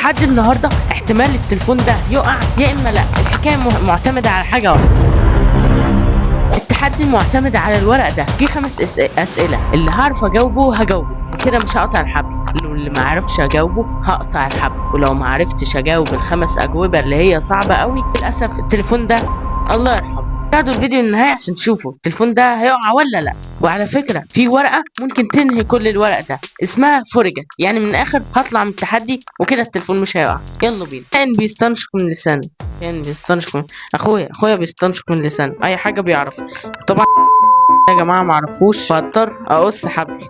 تحدي النهارده احتمال التليفون ده يقع يا اما لا. الحكاية معتمدة على حاجة واحدة. التحدي معتمد على الورق ده، في 5 اسئلة، اللي هعرف اجاوبه هجاوبه كده مش هقطع الحبل، واللي ما عرفش اجاوبه هقطع الحبل، ولو ما عرفتش اجاوب ال5 اجوبه اللي هي صعبة قوي للاسف التليفون ده الله يرحمه. شاهدوا الفيديو النهائي عشان تشوفوا التليفون ده هيقع ولا لا. وعلى فكرة في ورقة ممكن تنهي كل الورق ده اسمها فرجت، يعني من الاخر هطلع من التحدي وكده التليفون مش هيقع. يلا بينا. كان بيستنشق من لسانه، كان بيستنشق من اخويا بيستنشق من لسانه اي حاجة بيعرف. طبعا يا جماعة معرفوش، فاضطر اقص حبل.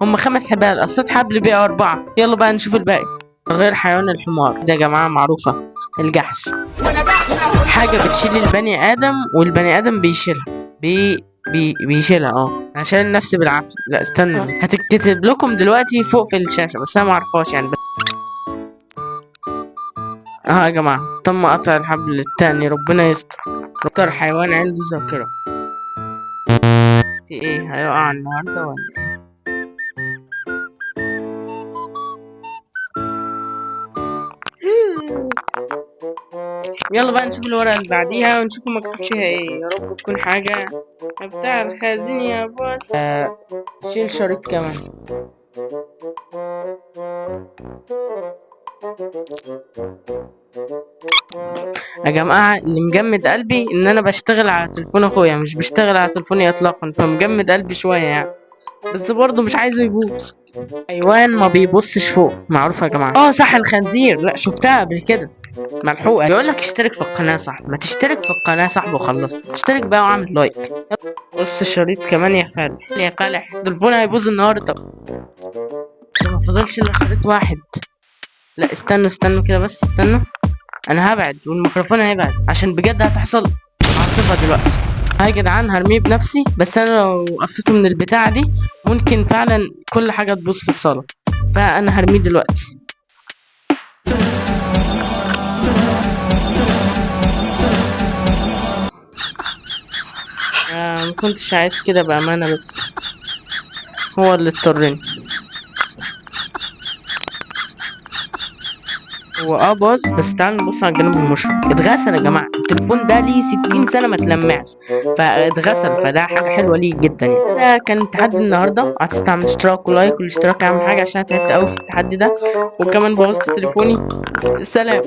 هم 5 حبال، قصيت حبل بقى 4. يلا بقى نشوف الباقي. غير حيوان الحمار ده يا جماعة معروفة، الجحش. حاجة بتشيل البني آدم والبني آدم بيشيلها، بي بي بيشيلها. عشان نفسي بالعافية. لا استنى، هتتكتب لكم دلوقتي فوق في الشاشة بس انا معرفهاش يعني. يا جماعة تم قطع الحبل التاني، ربنا يستر. اكتر حيوان عنده ذاكرة. في ايه هيقع النهاردة ولا ايه؟ يلا بقى نشوف الورقة اللي بعديها ونشوف مكتوب فيها ايه. يا رب تكون حاجة بتاع الخزين يا باص. شيل شريط كمان. يا جماعة اللي مجمد قلبي ان انا بشتغل على تليفون اخويا، مش بشتغل على تليفوني اطلاقا، فمجمد قلبي شوية يعني، بس برضه مش عايزه يبوظ. حيوان ما بيبصش فوق، معروفة يا جماعة. صح، الخنزير. لا شفتها قبل كده، ملحوقة. بيقول لك اشترك في القناة صح، ما تشترك في القناة صاحبي وخلص. اشترك بقى واعمل لايك. قص الشريط كمان يا فالح، يا فالح التليفون هيبوظ النهارده. ما فضلش الا شريط واحد. لا استنوا استنوا كده بس، استنوا، انا هبعد والميكروفون هيبعد عشان بجد هتحصل عاصفة دلوقتي. هاي يا جدعان هرميه بنفسي، بس انا لو قصيته من البتاعة دي ممكن فعلا كل حاجة تبوظ في الصالة، فانا هرميه دلوقتي. ما كنتش عايز كده بأمانة، بس هو اللي اضطرني. هو باظ، بس تعالوا نبص على الجانب المشرق. اتغسل يا جماعة، التليفون ده ليه 60 سنة ما اتلمعش، فاتغسل، فده حاجة حلوة ليه جدا يعني. ده كان تحدي النهاردة. هتستعمل اشتراك ولايك، والاشتراك اهم حاجة عشان تعبت قوي في التحدي ده، وكمان بوظت تليفوني. سلام.